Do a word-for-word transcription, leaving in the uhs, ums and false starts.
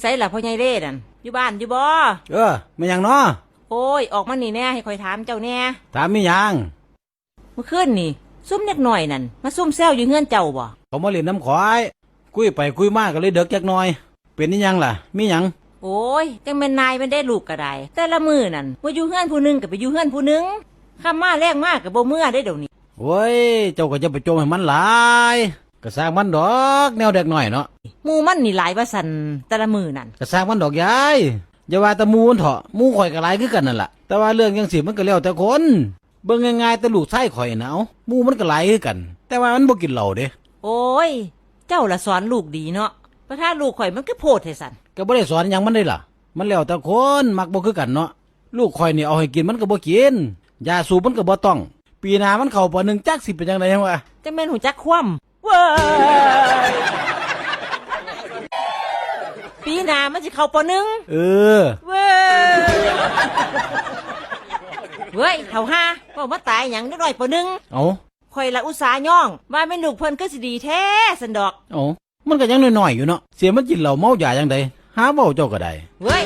ไสล่ะพ่อใหญ่เล่นั่น อยู่บ้านอยู่บ่ เออ แม่นหยังน้อ โอ้ย ออกมานี่แหน่ ให้ข้อยถามเจ้าแหน่ ถามมีหยัง มื้อคืนนี่ ซุมเด็กน้อยนั่น มาซุมแซวอยู่เฮือนเจ้าบ่ เขามาเล่นนำข้อย คุยไปคุยมาก็เลยเดิกจักหน่อย เป็นอิหยังล่ะ มีหยัง โอ้ย จั่งแม่นนายมันเด้ ลูกก็ได้ แต่ละมื้อนั่น บ่อยู่เฮือนผู้หนึ่งก็ไปอยู่เฮือนผู้หนึ่ง ค่ำมาแลงมาก็บ่เมือเด้เดี๋ยวนี้ โอ้ย เจ้าก็อย่าไปจ่มให้มันหลาย ก็ซ่างมันดอก แนวเด็กน้อยเนาะ หมู่มันนี่หลายว่าซั่น แต่ละมื้อนั่น ก็ซ่างมันดอกยาย อย่าว่าแต่หมู่มันเถาะ หมู่ข้อยก็หลายคือกันนั่นล่ะ แต่ว่าเรื่องจั่งซี้มันก็แล้วแต่คน เบิ่งง่ายๆ แต่ลูกชายข้อยน่ะ เอ้า หมู่มันก็หลายคือกัน แต่ว่ามันบ่กินเหล้าเด้ โอ้ย เจ้าละสอนลูกดีเนาะ ประทาลูกข้อยมันคือโพดแท้ซั่น ก็บ่ได้สอนหยังมันเด้ล่ะ มันแล้วแต่คน มักบ่คือกันเนาะ ลูกข้อยนี่เอาให้กินมันก็บ่กิน ยาสูบมันก็บ่ต้อง ปีหน้ามันเข้า ป.หนึ่ง จักสิเป็นจั่งใด๋หยังวะ จั่งแม่นฮู้จักความ เว้ย ปีหน้ามันสิเข้า ป.หนึ่ง เออ เว้ย เว้ย เฒ่าห่า เว้ามาตายหยัง เด็กน้อย ป.หนึ่ง เอ้า ข้อยละอุตส่าห์ย่อง ว่าแม่นลูกเพิ่นคือสิดีแท้ซั่นดอก เอ้า มันก็ยังน้อยๆ อยู่เนาะ เสียมันกินเหล้าเมายาจั่งใด๋ หาเว้าเจ้าก็ได้ เว้ย